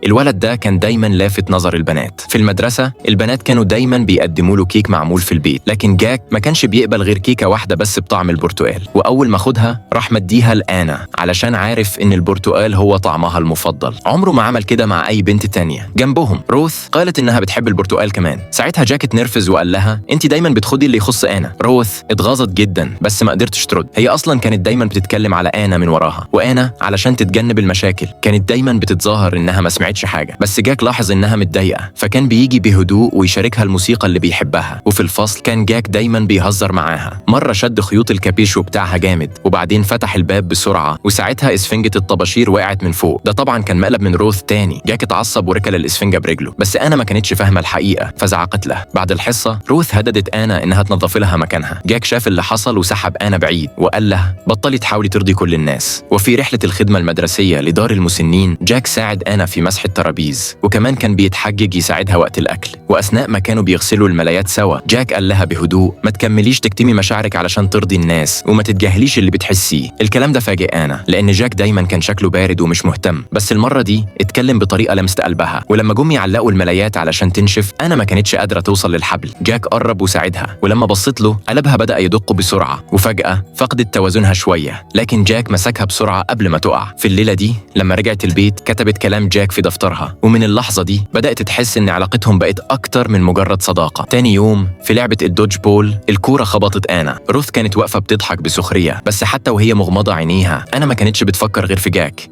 الولد ده كان دايما لافت نظر البنات. في المدرسة البنات كانوا دايما بيقدموا له كيك معمول في البيت، لكن جاك ما كانش بيقبل غير كيكة واحدة بس بطعم البرتقال، وأول ما خدها راح مديها لآنا علشان عارف إن البرتقال هو طعمها المفضل. عمره ما عمل كده مع أي بنت تانية. جنبهم روث قالت إنها بتحب البرتقال كمان. ساعتها جاك اتنرفز وقال لها انت دايما بتخدي اللي يخص آنا. روث اتغاظت جدا بس ما قدرتش ترد. هي أصلا كانت دايما بتتكلم على آنا من وراها، وآنا علشان تتجنب المشاكل كانت دايما بتتظاهر إنها ما سمعتش حاجة. بس جاك لاحظ إنها متضايقة، فكان بيجي بهدوء ويشاركها الموسيقى اللي بيحبها. وفي الفصل كان جاك دايما بيهزر معاها. مرة شد خيوط الكابيشو بتاعها جامد وبعدين فتح الباب بسرعة، وساعتها اسفنجة الطباشير وقعت من فوق. ده طبعا كان مقلب من روث تاني. جاك اتعصب وركل الاسفنجة برجله، بس آنا ما كانتش فاهمة الحقيقة فزعقت له. بعد الحصة روث هددت آنا إنها تنظف لها مكانها. جاك شاف اللي حصل وسحب آنا بعيد وقال لها بطلي تحاولي ترضي كل الناس. وفي رحلة الخدمة المدرسية لدار المسنين جاك ساعد آنا في مسح الترابيز، وكمان كان بيتحجج يساعدها وقت الأكل. وأثناء ما كانوا بيغسلوا الملايات سوا جاك قال لها بهدوء ما تكمليش تكتمي مشاعرك علشان ترضي الناس، وما تتجاهليش اللي بتحسيه. الكلام ده فاجئ آنا لأن جاك دايما كان شكله بارد ومش مهتم، بس المرة دي اتكلم بطريقة لمست قلبها. ولما جم يعلقوا الملايات علشان تنشف آنا ما كانتش قادرة توصل للحبل. جاك قرب وساعدها، ولما بصت له قلبها بدأ يدق بسرعة، وفجأة فقدت توازنها شوية، لكن جاك مسكها بسرعة قبل ما تقع. في الليلة دي لما رجعت البيت كتبت كلام جاك في دفترها، ومن اللحظة دي بدأت تحس إن علاقتهم بقت أكتر من مجرد صداقة. تاني يوم في لعبة ال dodgeball الكورة خبطت آنا. روث كانت واقفة بتضحك بسخرية، بس حتى وهي مغمضة عينيها آنا ما كانتش بتفكر غير في جاك.